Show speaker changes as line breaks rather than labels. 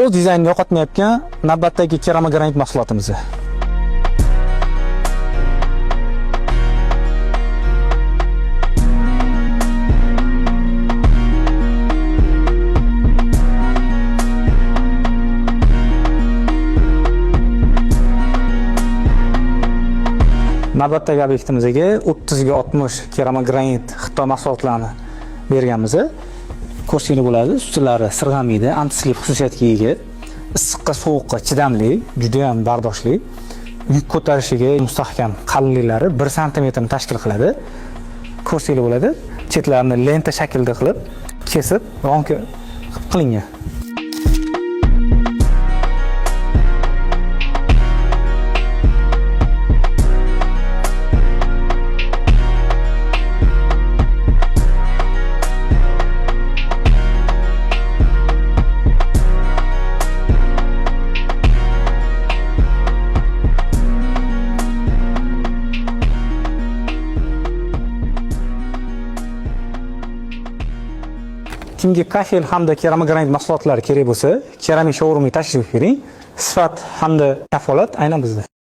O'z dizaynini yo'qotmayotgan navbatdagi keramogranit mahsulotimiz. Navbatdagi obyektimizga 30 ga 60 keramogranit Xitoy mahsulotlarini berganmiz. Ko'rsanglar bo'ladi, ustilari sirg'amaydi, antislip xususiyatga ega, issiqqa, sovuqqa chidamli, juda ham bardoshli, yuk ko'tarishiga mustahkam, qalinliklari 1 santimetrni tashkil qiladi. Ko'rsanglar bo'ladi, chetlarini lenta shaklida qilib, kesib, ramka qilib qilingan. Kimga kafel hamda keramogranit mahsulotlari kerak bo'lsa, Keramik showroomga tashrif buyuring. Sifat hamda kafolat aynan bizda.